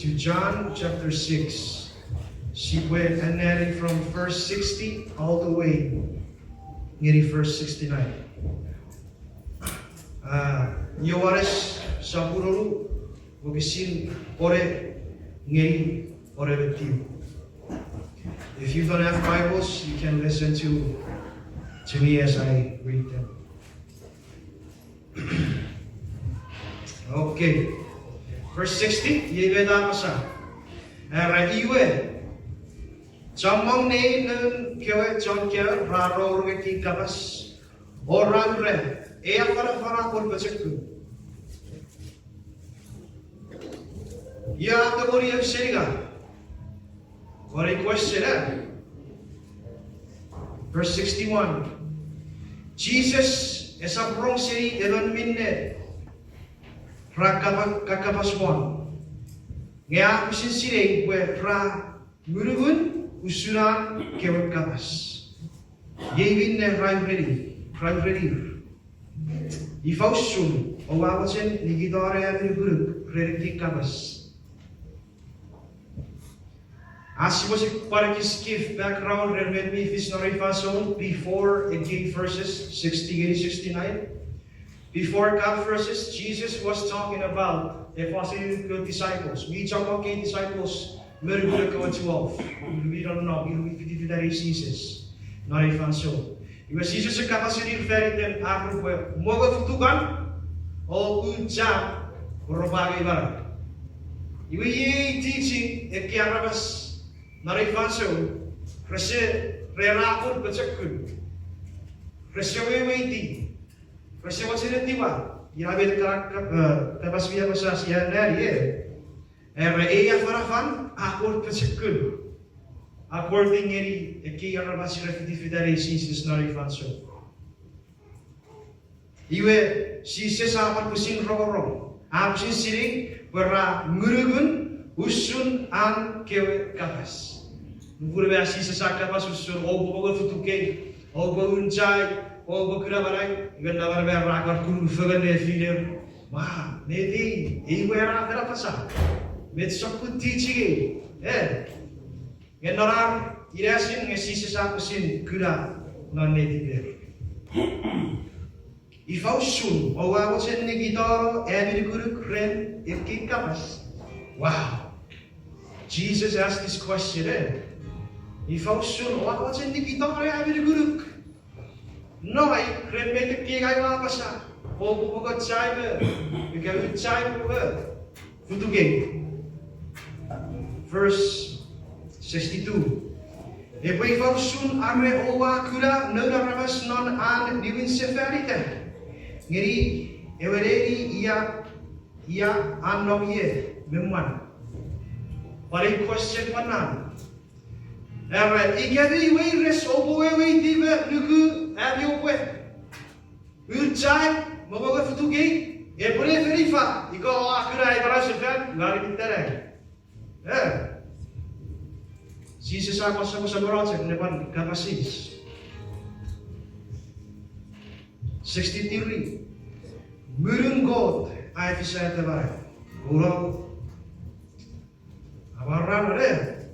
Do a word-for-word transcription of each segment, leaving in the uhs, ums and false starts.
to John chapter six. Sipwe anneani from verse sixty all the way ngeni verse sixty-nine. Ah, Ioanes sopun wonu, wokisin wone ngeni wone me tiu. If you don't have Bibles, you can listen to, to me as I read them. Okay. Verse sixty, iei met a apasa. Era, iwe, chommong nein noun kewe chon kaeo ra rongorong ekkei kapas, o ra ura, ei afanafan a pwon pochokun. Ia a tongeni ausening? What a question, eh? Verse sixty-one. Jises esap rong seni emon minne ra kapa-, kakapas won, nge a pwisin sinei pwe ra ngunungun usun an kewe kapas. Iei minne ra ureni, ra urenir, ifa usun oua mochen nikitano ami nukunuk ren ekkei kapas? Ach sipwe chok pwan ekis give background ren met mi fis non ei fansoun before ekkei verses sixty ngeni sixty-nine. Before God verses, Jesus was talking about, e fos ngeni noun kewe disciples. Mi chommong kei disciples me noun kewe twelve. Iwe mi nonnom, iwe mi fitifita ngeni Jises non ei fansoun. Iwe Jises a kapas ngenir fan iten ar repwe mongo futukan o un chan pwe repwe angei manau. Iwe iei teaching ekkei aramas non ei fansoun, rese, re ra pwon pochokun. Rese weweiti. Rese mochen etiwa. Ina met ekkana kap-, eh, kapas mi apasa sia anneani, eh. Era, ei afanafan a pwon pochokun, according ngeni ekkei aramas re fitifita ngeni Jises non ei fansoun. Iwe, Jises a pwan pwisin rongorong, a pwisin sinei pwe ra ngunungun usun an kewe kapas. Nupwen me Jises a kapas usun oupwe mongo futukei, oupwe un chai, oupwe kuna manau, iwe naman me ra kan kunu fengen nefiner. Ma, met ei, ei we ra fen apasa? Met sokkun teaching ei, eh? Nge non ar inasin nge Jises a pwisin kuna non netiper. Ifa usun oua mochen nikitano ami nukunuk ren ekkei kapas? Wow. Jesus asked this question, eh? Ifa usun oua mochen nikitano ami nukunuk? Noi, ren met ekkei ngang ua apasa, oupwe mongo chai me, ika un chai me, futukei. Verse sixty-two. Epwe ifa usun are oua kuna noun aramas non an niwinsefanita, ngeni ewe neni ia, ia a nom ie me mwan? Pwan ei question pwan nan. Era, ika mi weires oupwe weweiti me nuku ami oupwe un chai me mongo futukei, epwe ne fen ifa ika oua kuna ei manausefan ua niwinsefanita? Eh. Jises a pwan sopwosopwono chok ne pwan kapas eis. Sixty-three. Ngunun Kot a efisata manau. Uno. Amwarar, eh.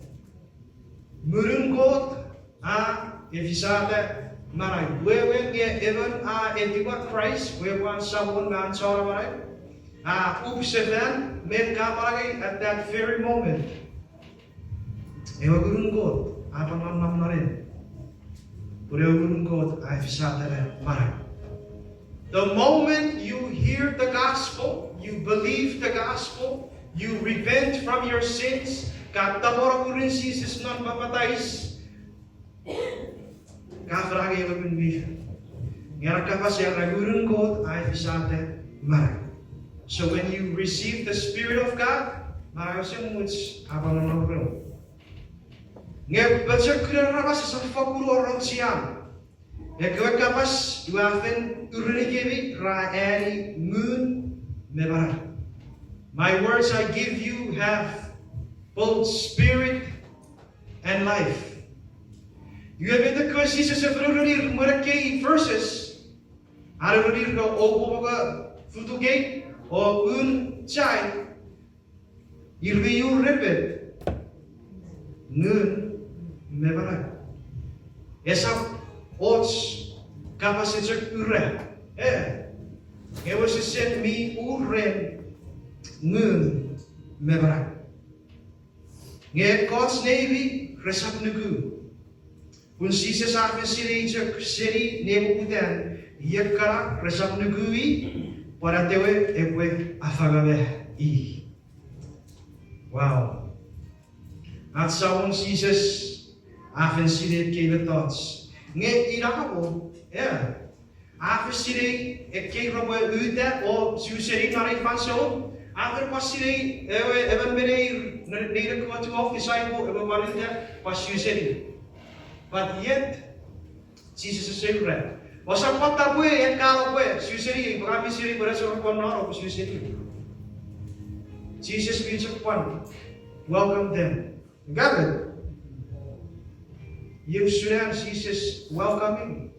Ngunun Kot a efisata manau. Wewen nge emon a etiwa Kraist pwe an Samon me an Chon Amanau, a up sefan me kan manauei at that very moment. Ewe Ngunun Kot a pwan nonnom non en. Pun ewe Ngunun Kot a efisata manau. The moment you hear the gospel, you believe the gospel, you repent from your sins, ka tapweno mwirin Jises non papatais, ka fen angei ewe Ngun mi Fel. Nge ena kapas era Ngunun Kot a efisata manau. So when you receive the Spirit of God, manau esemuch a pwan nonnom reom. Nge pochokunen aramas esap fakkun wor auchean. Ekkewe kapas ua fen urenikemi ra ani ngun me manau. My words I give you have both spirit and life. Iwe met ekkewe Jises a fen urenir mwen ekkei verses, a urenir nge oupwe mongo futukei o un chai, Ir mi ur ren met? Ngun me manau. Esap och kapas echok ura, e, nge wesesen mi ur ren ngun me manau. Nge ekkoch neimi resap nuku. Pun Jises a fen sinei chok seni nepoputan, iei kana resap nuku i, pwan atewe epwe afangama i. Wow. Ach Samon Jises a fen sinei ekkei mettoch. Nge inamo, e, a fen sinei ekkei repwe uta o su seni non ei fansoun. A fen pwan sinei ewe emon me neir, ne, nein ekkewe twelve disciple, ewe pwan uta pwan su seni. But yet, Jises ese ura, ousap pwan tapwe, e, ka pwe su seni, pwe ka mi sinei pwe ese wor pwan non pwe su seni. Jises mi chok pwan welcome them. Gaben. Iei usun an Jises welcoming,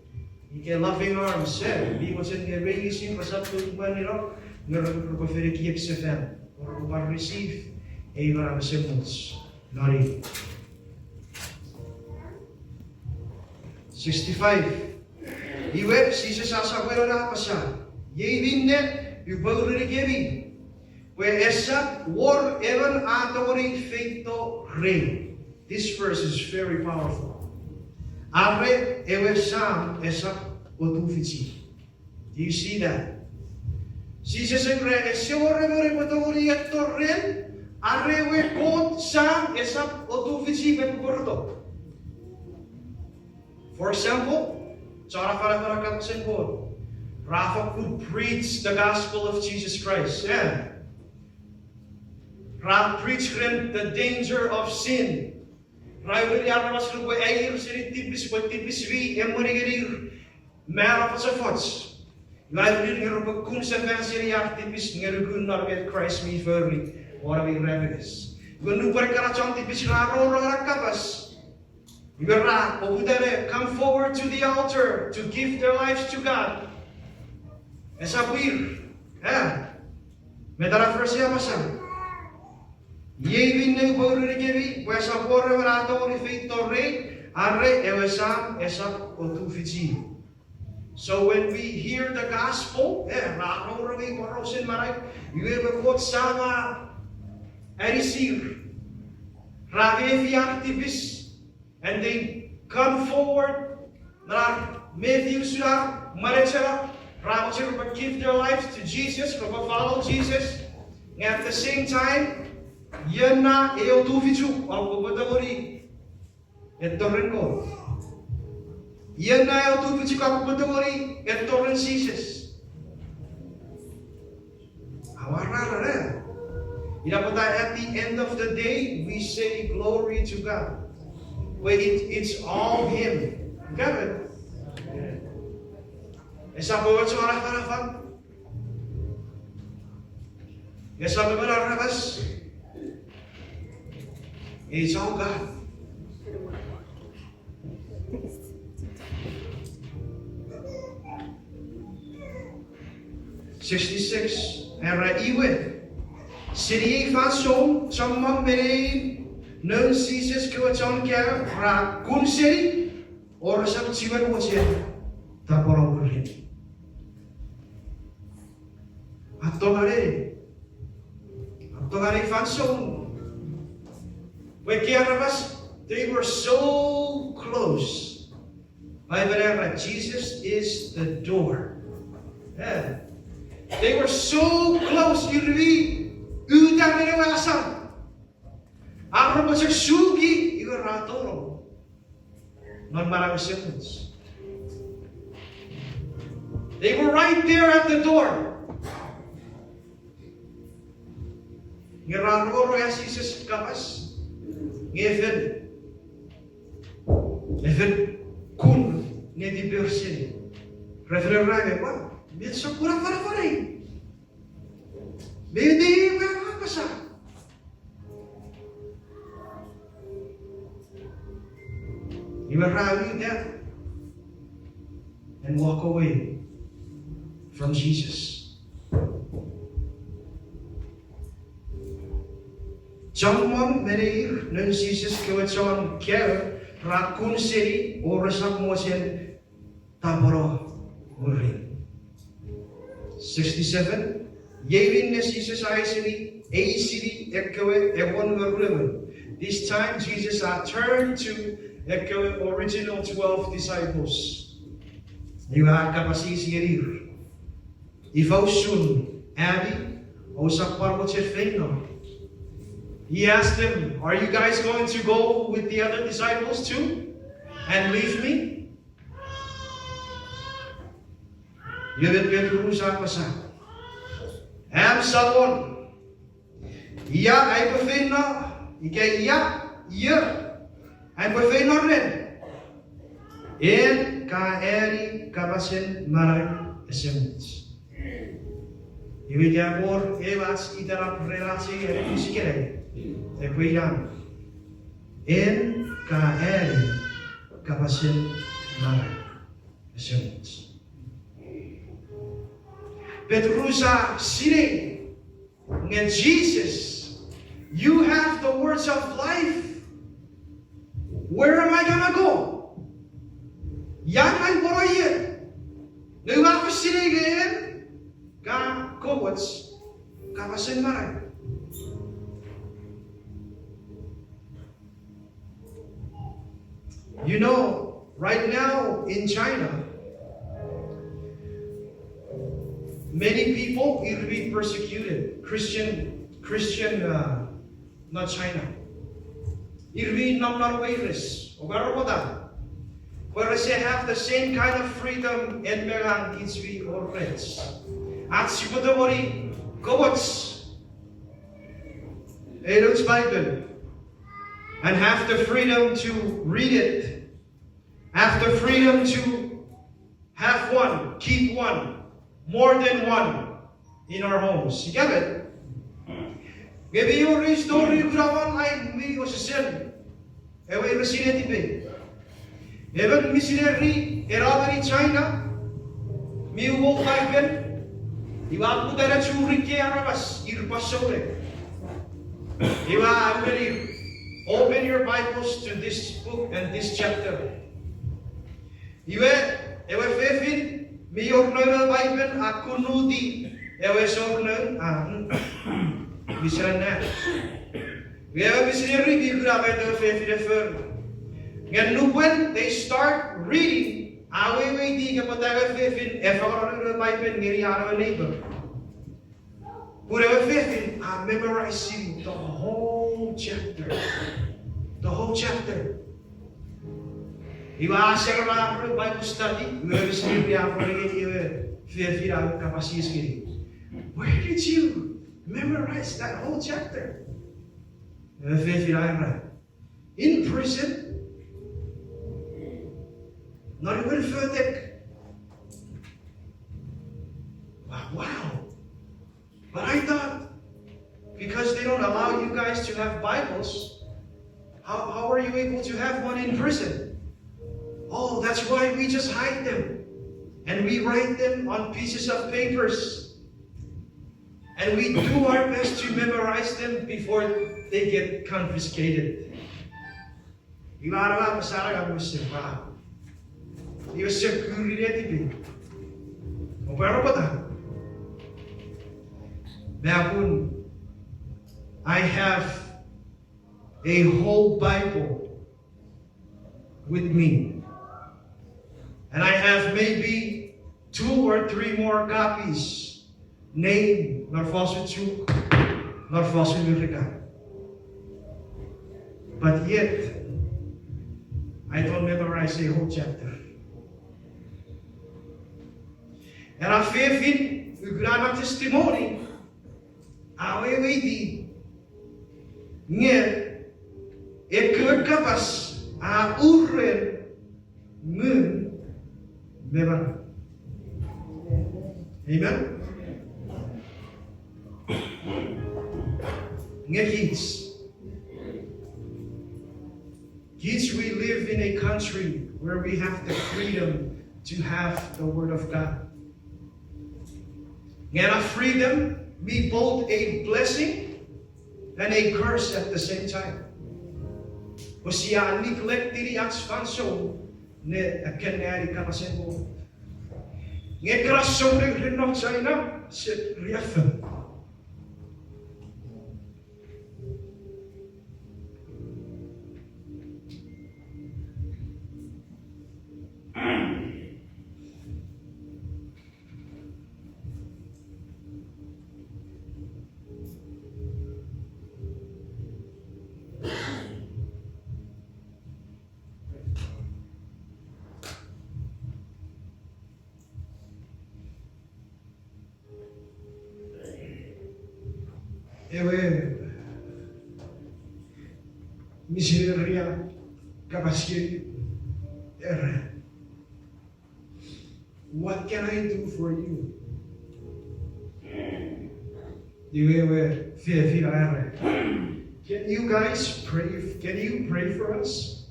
ika loving arms, e, mi mochen nge meinisin resap tupwen ino, nge repwe fen ekiek sefan, repwe pwan receive ei manau esemuch non i. Sixty-five. Iwe Jises a sopweno ne apasa, iei minne upwe urenikemi pwe esap wor emon a tongeni feito rei. This verse is very powerful. Are ewe Sam esap otufichi. Do you see that? Jises a ura ese wor emon epwe tongeni etto ren, are ewe Kot Sam esap otufichi me pukuroto. For example, chon afanafana kapasen Kot, ra fokkun preach the gospel of Jesus Christ, e. Ra preach ren the danger of sin. Ra ureni aramas repwe aier seni tipis pwe tipis mi emweni ngenir mano fochofoch. Iwe a urenir nge repwe kun sefan seni ar tipis nge nukun non met Kraist mi fori won ewe irapenges. Iwe nupwen ekkana chon tipis ra rongorong ena kapas, iwe ra poputa ne come forward to the altar to give their lives to God. Esap ir, e, met ena verse a apasa. Iei minne upwe urenikemi pwe esap wor emon a tongeni feito rei, are ewe Sam esap otufichi. So when we hear the gospel, e, ra rongorong ei porausen manau, iwe ewe Kot Sam a anisir, ra mefi ar tipis, and they come forward, ra mefi usun ar mwanecheno, ra mochen repwe give their lives to Jesus, repwe follow Jesus. Nge at the same time, ion na ewe otufichuk a kopwe tongeni etto ren Kot? Ion na ewe otufichuk a kopwe tongeni etto ren Jises? Amwarar, e. Ina pwata at the end of the day we say glory to God. Pwe it, it's all Him. Gaben. Esap ewe chon afanafan. Esap emon aramas. It's all God. Sixty-six, era iwe, seni ei fansoun chommong me nein noun Jises kewe chon kaeo ra kun seni, o resap chiwen mochen tapweno mwirin. A tongeni, a tongeni fansoun. Pwe ekkei aramas, they were so close. Bible era, Jesus is the door. E. They were so close, ir mi uta ren ewe asam. Ar repwe chok suki, iwe ra tonong non manau esemuch. They were right there at the door. Nge ra rongorong an Jises kapas, nge fen, e fen kun netiper seni. Ra fen era nge, pwe met sokkun a fanafanei? Met ei we a apasa? Iwe ra uta and walk away from Jesus. Chommong me neir noun Jises kewe chon kaeo ra kun seni o resap mochen tapweno mwirin. Iei minne Jises a eisini, eisini ekkewe engon me ruemon. This time Jesus a turn to ekkewe original twelve disciples. Iwe a kapas eis ngenir, ifa usun ami ousap pwan mochen feino? He asked them, are you guys going to go with the other disciples too and leave me? Iwe met Petrus a apasa, am Samon, ia aipwe feino, ika ia, ia aipwe feino ren, en ka ani kapasen manau esemuch? Iwe ika wor ew ach itenap ren ach ei aninis ikenai, epwe inan, en ka ani kapasen manau esemuch. Petrus a sinei nge Jesus, you have the words of life. Where am I gonna go? Ia ngang upwene ie? Nge ua pwan sinei nge en ka komoch kapasen manau. You know, right now in China, many people ir mi persecuted. Christian, Christian, uh, not China. Ir mi nom non weires, oupwe aropota, pwe rese have the same kind of freedom en me ngang kich mi wor rech. Ach sipwe tongeni komoch ei nouch Bible and have the freedom to read it, have the freedom to have one, keep one, more than one in our homes. Ika met? Nge mi wor story kuna online mi osesen ewe resin netipei. Emon misineri ena ngeni China, mi uwou Paipen, iwe a poputa ne churi ekkei aramas ir pwan souneng. Iwe a ngenir, open your Bibles to this book and this chapter. Iwe, ewe fefin mi wor noun ewe Paipen a kunnuti ewe esor noun, a, misineri. Nge ewe misineri mi kuna met ewe fefin e fori. Nge nupwen they start reading, a weweiti ika pwata ewe fefin e fangeno noun ewe Paipen ngeni an ewe neighbor. Pun ewe fefin a memorize-ini the whole chapter. The whole chapter. Iwe a serama Bible study, iwe ewe misineri a pwan ngeni ewe fefin a kapas eis ngeni, where did you memorize that whole chapter? Ewe fefin a era, in prison. Non imwen fotek. Wow. But I thought, because they don't allow you guys to have Bibles, how, how are you able to have one in prison? Oh, that's why we just hide them. And we write them on pieces of papers. And we do our best to memorize them before they get confiscated. Iwe a apasa ngang, iwe ese pwan, iwe ese kuri netipei. Oupwe aropota, me a pun, I have a whole Bible with me. And I have maybe two or three more copies. Name non fosun Chuuk, non fosun Merika. But yet, I don't memorize a whole chapter. Ena fefin, ukuna ena testimony, a weweiti nge ekkewe kapas a uren ngun me manau. Amen? Nge kich, kich, we live in a country where we have the freedom to have the word of God. Nge ena freedom mi both a blessing and a curse at the same time. Pwe sia neglectini ach fansoun ne akkanneani kapasen Kot. Nge ekkana souneng ren nouch ina, sia riaffou. Ewe misineri a kapas ngeni, era, "What can I do for you?" Iwe ewe fefin a era, "Can you guys pray? Can you pray for us?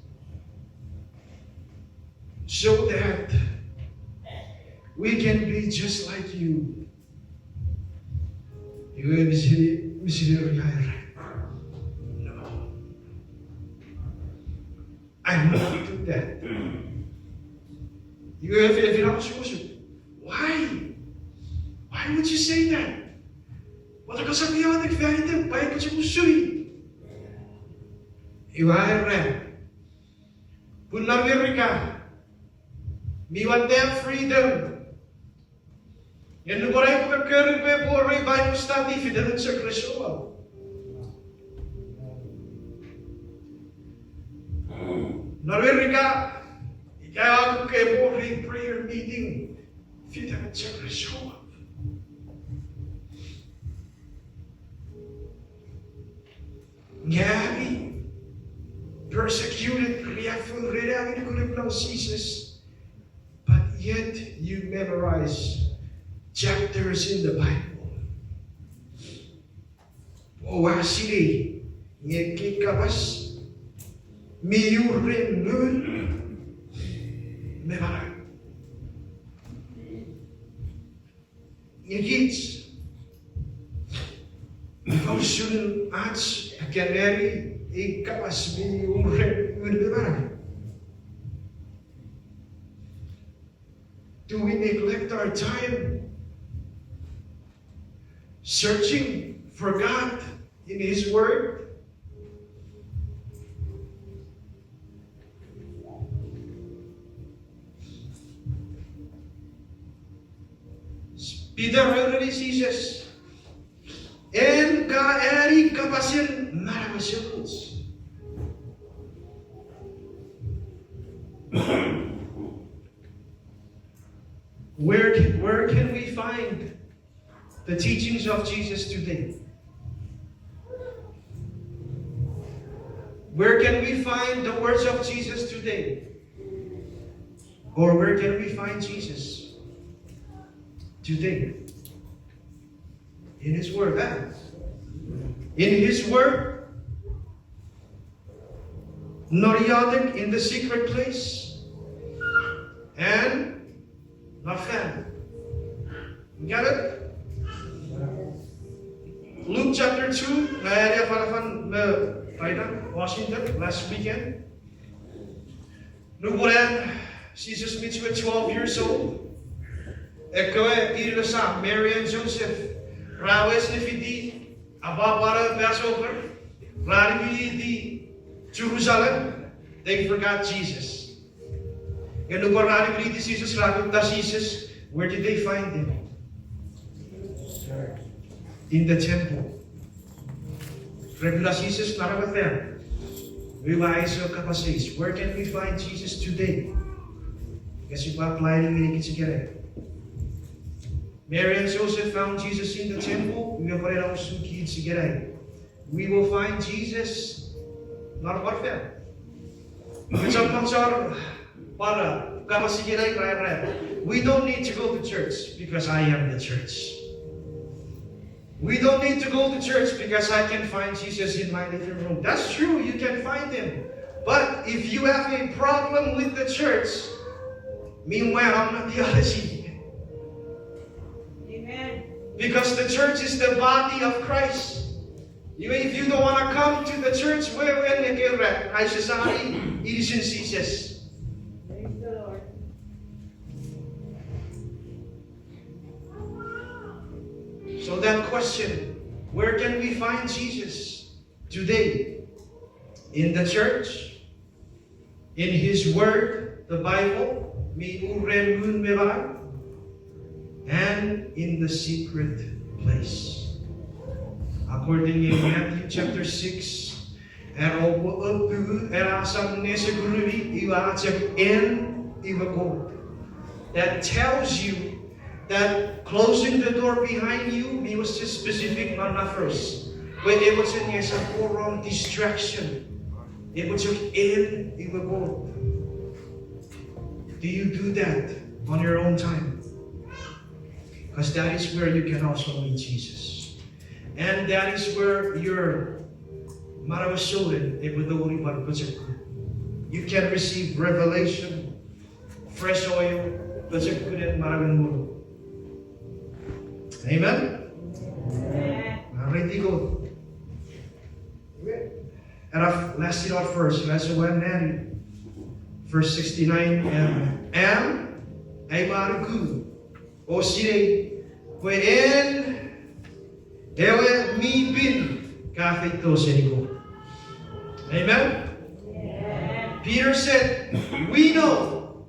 So that we can be just like you." Iwe misineri, misineri a era, "No. I won't do that." Iwe fefin a osukosuk. "Why? Why would you say that? Pwata kosap iotek fan item, pwe aipwe chok usui?" Iwe a era, "Pun non Merika, mi watte freedom. Nge nupwen aipwe kokori pwe epwe wor ei Bible study, fitemen chok resua. Non Merika, ika a kokori epwe wor ei prayer meeting, fitemen chok resua." Nge ami persecuted, riaffou ren ami nuku non Jises, but yet you memorize chapters in the Bible. Oua sinei, nge ekkei kapas mi uren ngun me manau. Nge kich, ifa usun ach akkanneani ei kapas mi uren ngun me manau? Do we neglect our time searching for God in His Word? Peter a ereni Jises, "En ka ani kapasen manau esemuch." Where can, where can we find the teachings of Jesus today? Where can we find the words of Jesus today? Or where can we find Jesus today? In His Word, eh? In His Word, non iotek, in the secret place, and non fan. Got it? Luke chapter two, nge afanafan me Raina Washington last weekend. Nupwen an Jises mi chuen twelve years old, ekkewe inisam, Mary and Joseph, ra wes ne fiti apwapwan Passover, ra niwiniti Jerusalem, they forgot Jesus. Nge nupwen ra niwiniti Jises, ra kutta Jises, where did they find Him? In the temple. Ra kuna Jises non ewe fan. Iwe a iso kapas eis, where can we find Jesus today? Nge sipwe apply ngeni kich ikenai. Mary and Joseph found Jesus in the temple. Iwe pwan ena usun kich ikenai. We will find Jesus non ewe fan. Kich a pwan chon pwara kapas ikenai, ra era, we don't need to go to church because I am the church. We don't need to go to church because I can find Jesus in my living room. That's true, you can find Him. But if you have a problem with the church, mi mwan om na theology. Amen. Because the church is the body of Christ. Iwe, if you don't want to come to the church, wewen ekkei ra, aisesani inisin Jises. So that question, where can we find Jesus today? In the church, in his word, the Bible, mi uren ngun me manau, and in the secret place. According in Matthew chapter six, ena oupwe opu, ena asam nesekurumi, iwe a chok en, iwe Kot. That tells you that closing the door behind you, mi wesen specific non na verse. Pwe epwe chok nge esap wor distraction. Epwe chok en, iwe Kot. Do you do that on your own time? Because that is where you can also meet Jesus. And that is where your manauen souneng epwe tongeni pwan pochokun. You can receive revelation, fresh oil, pochokunen manauen ngunun. Amen? Amen. Ena last in our verse, verse one, verse sixty-nine, am, am, ai ua nuku o sinei pwe en ewe mi pin ka feito seni Kot. Amen? Amen. Peter said, we know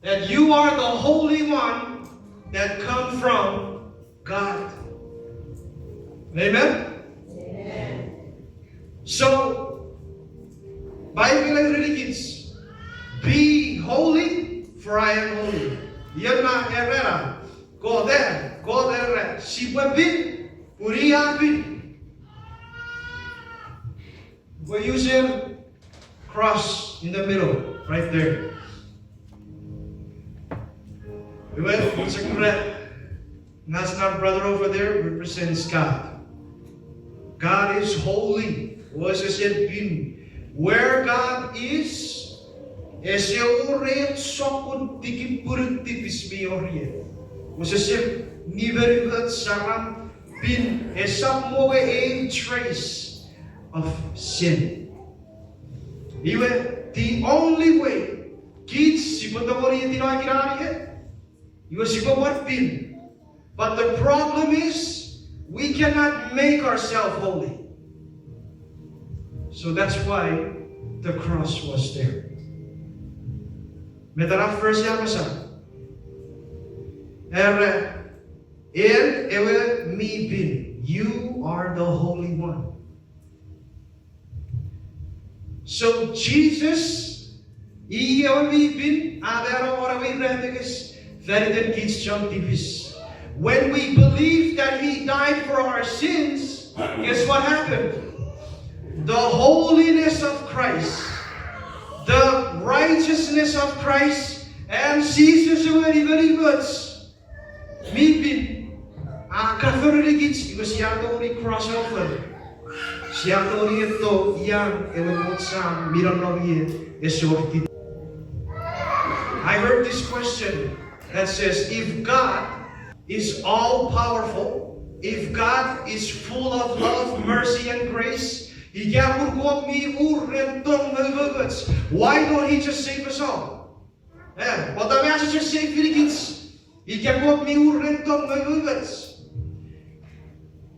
that you are the Holy One that come from God. Amen? Amen. So, Bible a erenikich, be holy, for I am holy. Ion na erena, Kot e, Kot era, sipwe pin, pun i a pin. We're using cross in the middle, right there. Iwe, it's a great, that's not brother over there, represents God. God is holy. Wesesen pin. Where God is, ese wor ei sokkun tikipwunun tipis mi wor ie. Wesesen nimenimoch, saram, pin, esap wor a trace of sin. Iwe, the only way kich sipwe tongeni etinokinarie, iwe sipwe pwan pin. But the problem is, we cannot make ourselves holy. So that's why the cross was there. Met ena verse a apasa? Era, en ewe mi pin, you are the Holy One. So Jesus, i ewe mi pin, a mano won ewe irapenges fan iten kich chon tipis. When we believe that he died for our sins, guess what happened? The holiness of Christ, the righteousness of Christ, and Jesus ewe nimenimoch mi pin, a cover-ini kich, iwe sia tongeni cross over. Sia tongeni etto ian ewe Kot Sam mi nonnom ie, ese wor tipis. I heard this question that says, if God is all powerful, if God is full of love, mercy, and grace, ika pun Kot mi ur ren tong me umoumoch, why don't he just save us all? Eh, pwata mi ese chok save-ini kich, ika Kot mi ur ren tong me umoumoch?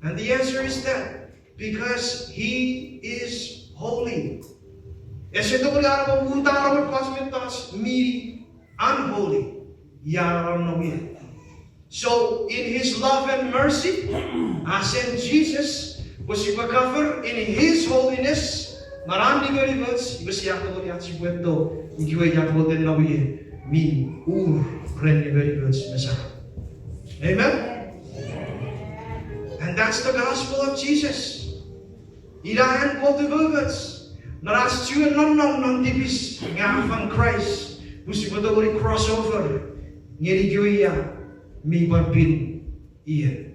And the answer is that because he is holy. Ese tongeni an epwe uta an epwe pwas mettoch mi unholy, ia a nonnom ie. So in his love and mercy, a send Jesus pwe sipwe cover in his holiness, non an nimenimoch, iwe sia tongeni ach sipwe etto ikewe ia Kot e nom ie mi ur ren nimenimoch me saram. Amen? And that's the gospel of Jesus. Ina an Kot umoumoch non ach chiwen nonnom non tipis, nge a fang Kraist pwe sipwe tongeni cross over ngeni ikewe ia mi pwan pin ie.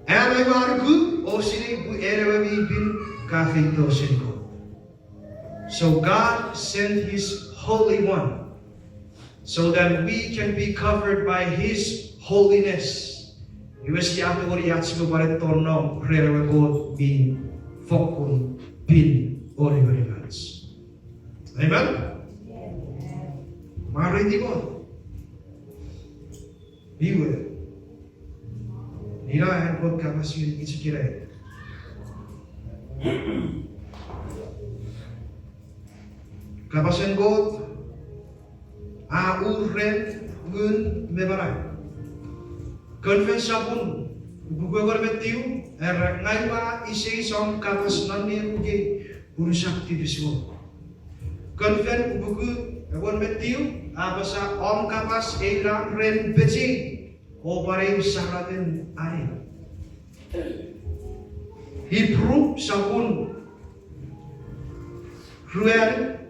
Am aua nuku o sinei pwe en ewe mi pin ka feito seni Kot. So God sent his Holy One so that we can be covered by his holiness. Iwe sia tongeni ach sipwe pwan tonong ren ewe Kot mi fokkun pin o nimenimoch. Amen? Mwareiti Kot. Iwe, ina an Kot kapas ngenikich ikenai. Kapasen Kot a ur ren ngun me manau. Kon Fel sopun, ipuku engon me tiu, era, ngang ua iseis om kapas non nepwinei, pun usap tipis ngonuk. Kon Fel ipuku engon me tiu, a apasa, om kapas ei ran ren pechei, o pwan eu saramen anei. Ipru sopun ruanu,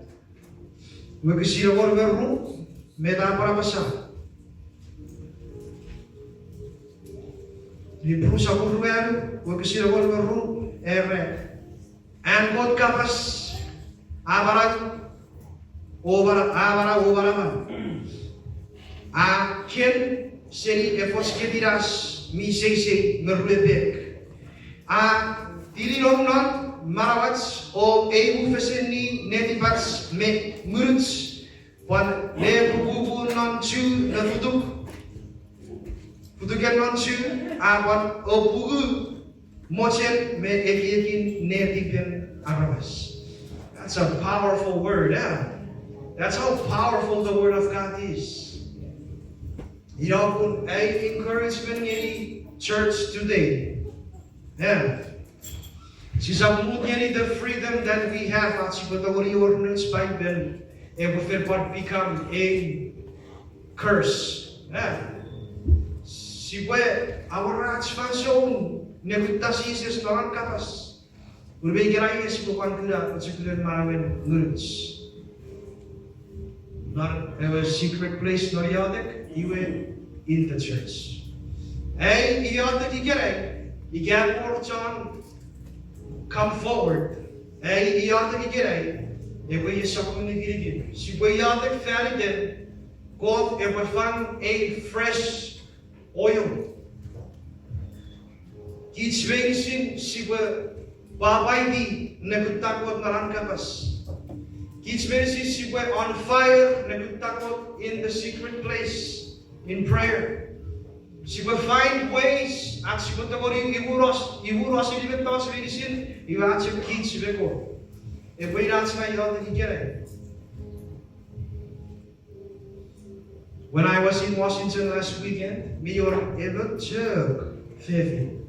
wokisin engon me ru, met a pwan apasa. Ipru sopun ruanu, wokisin engon me ru, era, an Kot kapas a manau o mana-, a manau o manaman. A ken seni efoch ketinas mi seisei me rue pek. A tininom non manauach o eimufeseni netipach me ngunuch, pwan nepupuku non chu me futuk, futuken non chu, a pwan opuku mochen me ekiekin netipen aramas. That's a powerful word, yeah. That's how powerful the word of God is. Ina pun ai encouragement ngeni church today. Yeah. Sisap mut ngeni the freedom that we have, ach sipwe tongeni wor nouch Paipen, epwe fen pwan become a curse. Yeah. Sipwe awora ach fansoun ne kutta Jises non an kapas. Pun me ikenai sipwe pwan kuna pochokunen manauen ngunuch. Non ewe secret place non iotek, iwe in the church. Ai iotek ikenai, ika wor chon come forward. Ai iotek ikenai, epwe iei sokkun nikinikin. Sipwe iotek fan iten, Kot epwe fang ei fresh oil. Kich meinisin sipwe pwapwaiti ne kutta Kot non an kapas. Kich meinisin sipwe on fire ne kutta Kot in the secret place, in prayer. Sipwe find ways ach sipwe tongeni imunos, imunos ini mettoch meinisin, iwe ach kich me Kot. Epwe ina ach na iotek ikenai. When I was in Washington last weekend, mi wor emon chok fefin.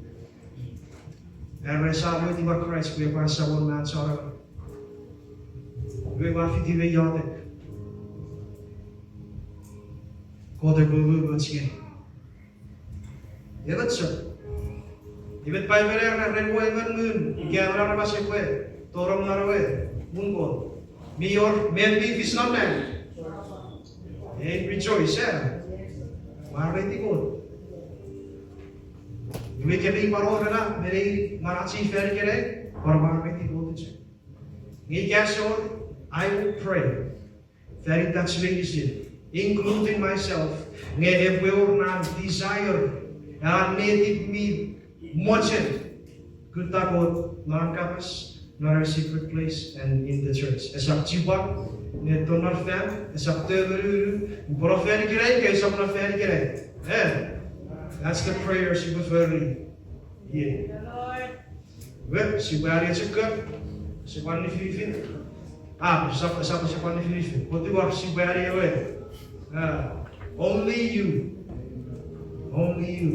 Era sa mwitir Kraist pwe epwe Samon me Chon Amanau. Iwe ua fiti me iotek. Kot epwe umoumoch ngeni. Emon chok. Iwe Paipen era ren ewe emon ngun, ika emon aramas epwe tonong non ewe muun Kot, mi wor met mi fis non nang. Ei rejoice, eh? Mwareiti Kot. Iwe ika mi pwan wor ena, me nei manau fan ikenai, pwan mwareiti Kot chok. Nge ika esor, I will pray fan itach meinisin, including myself, nge epwe wor ena desire, ena netip mi mochen kutta Kot non an kapas, non ewe secret place and in the church. Esap chipwang, nge tonong fan, esap temenunu, pwan fan ikenai, ika esap non fan ikenai. Eh, that's the prayer sipwe fori. Iei. Iwe, sipwe ani echok, sipwe ani nifinifin. Ah, sap, sap, sipwe ani nifinifin. Pwata ua sipwe ani ewe. Ah, only you. Only you.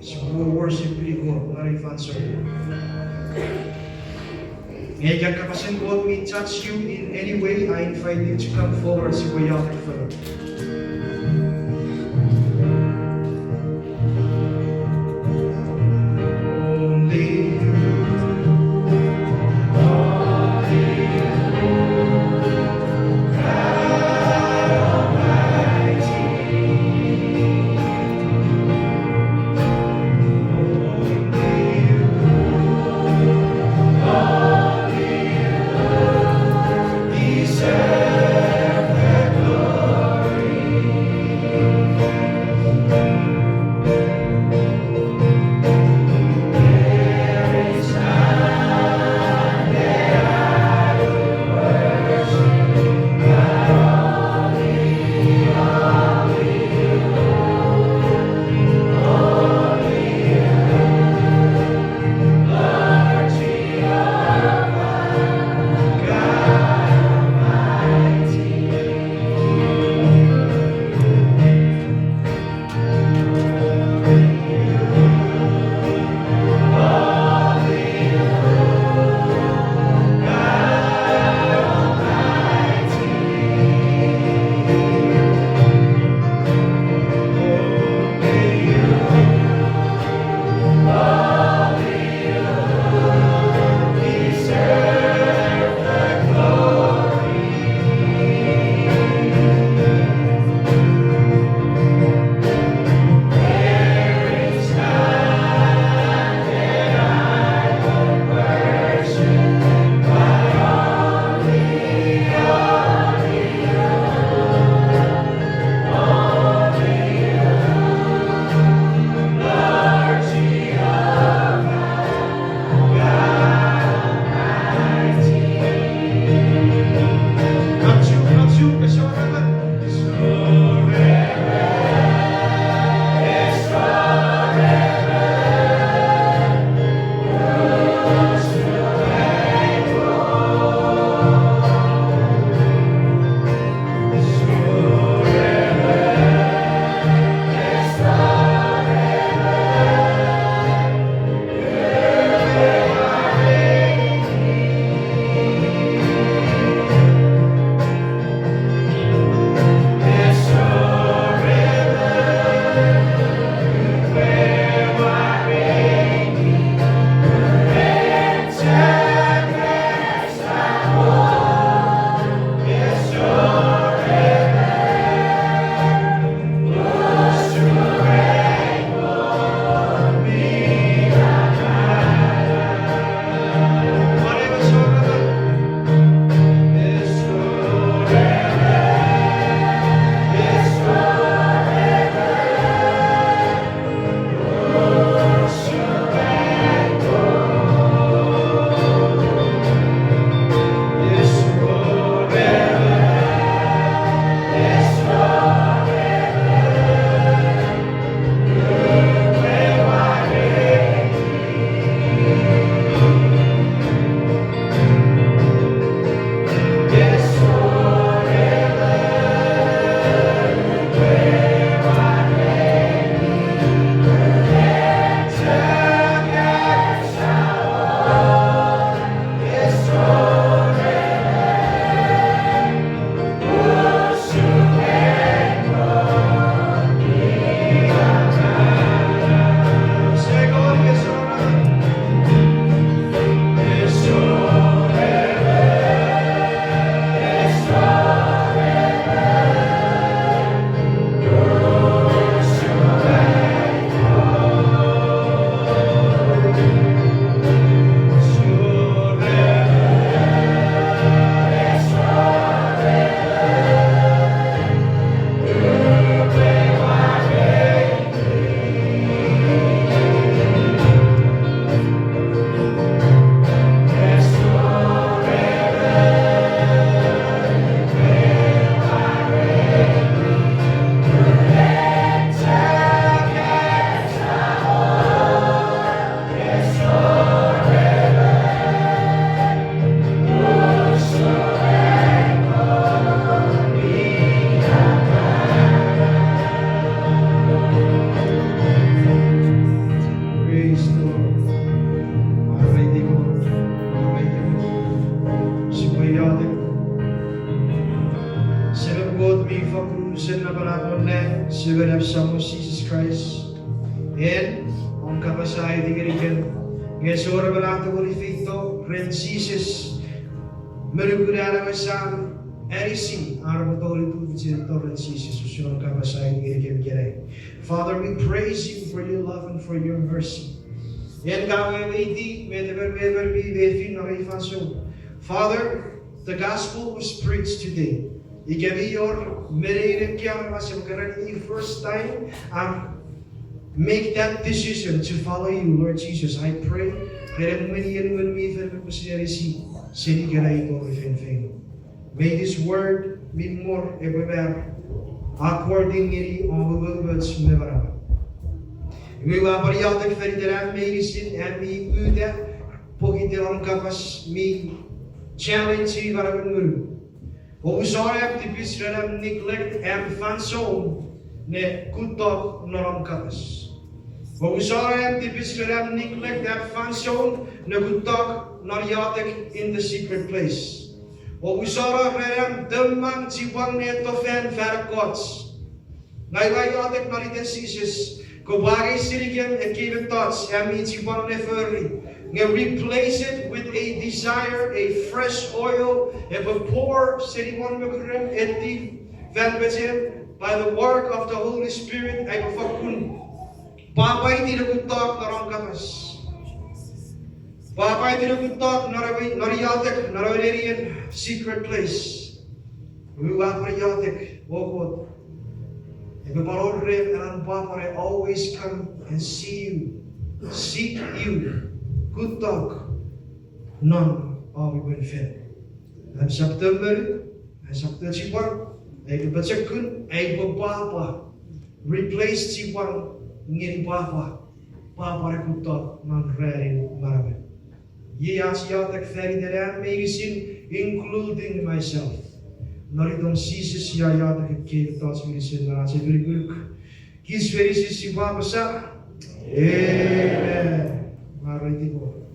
Sipwe worship ngeni Kot non ei fansoun. Nge ika kapasen Kot mi touch you in any way, I invite you to come forward, sipwe iotek fengen. Usun napanapon nang, Semenap Samon Jises Kraist, en om kapas a aiti ngenikem, nge ese wor emon a tongeni feito ren Jises me nukun an ewe Sam anisi ar epwe tongeni tufichin feito ren Jises, usun om kapas a aiti ngenikem ikenai. Father, we praise you for your love and for your mercy. En ka weweiti met emon me emon mi mefi non ei fansoun. Father, the gospel was preached today. Ika mi wor me nein ekkei aramas epwe keran the first time, um, make that decision to follow you, Lord Jesus. I pray ren emwenien Ngun mi Fel epwe pwisin anisi seni ikenai tori feinfeino. May this word mi mor epwe mar according ngeni om umoumoch me manau. Iwe ua pwan iotek fan iten am meinisin am mi uta pokiten om kapas mi challenge-ini manauen ngunum. Omusano am tipis ren am neglect am fansoun ne kuttok non om kapas. Omusano am tipis ren am neglect am fansoun ne kuttok non iotek in the secret place. Omusano ren am temmang chipwang ne etto fan fan ekkoch. Ngang ua iotek non iten Jises, kopwe angei senikem ekkei mettoch am mi chipwang ne fori, nge replace it with a desire, a fresh oil, epwe pour seni won mokurem, eti fan pechem, by the work of the Holy Spirit, aipwe fakkun pwapwaiti ne kuttok non om kapas. Pwapwaiti ne kuttok non, non iotek non ewe nenien secret place. Iwe ua pwan iotek, O Kot, epwe pwan wor rem ena pwapwa ne always come and see you, seek you, kuttok non om imwen fen. Am sap to monu, am sap to chipwang, aipwe pochokun, aipwe pwapwa, replace chipwang ngeni pwapwa, pwapwa ne kuttok non ranin manauem. Iei ach iotek fan iten am meinisin, including myself. Non iton Jises ua iotek ekkei mettoch meinisin non ach epinukunuk. Kich meinisin sipwe apasa, Amen. Mwareiti Kot.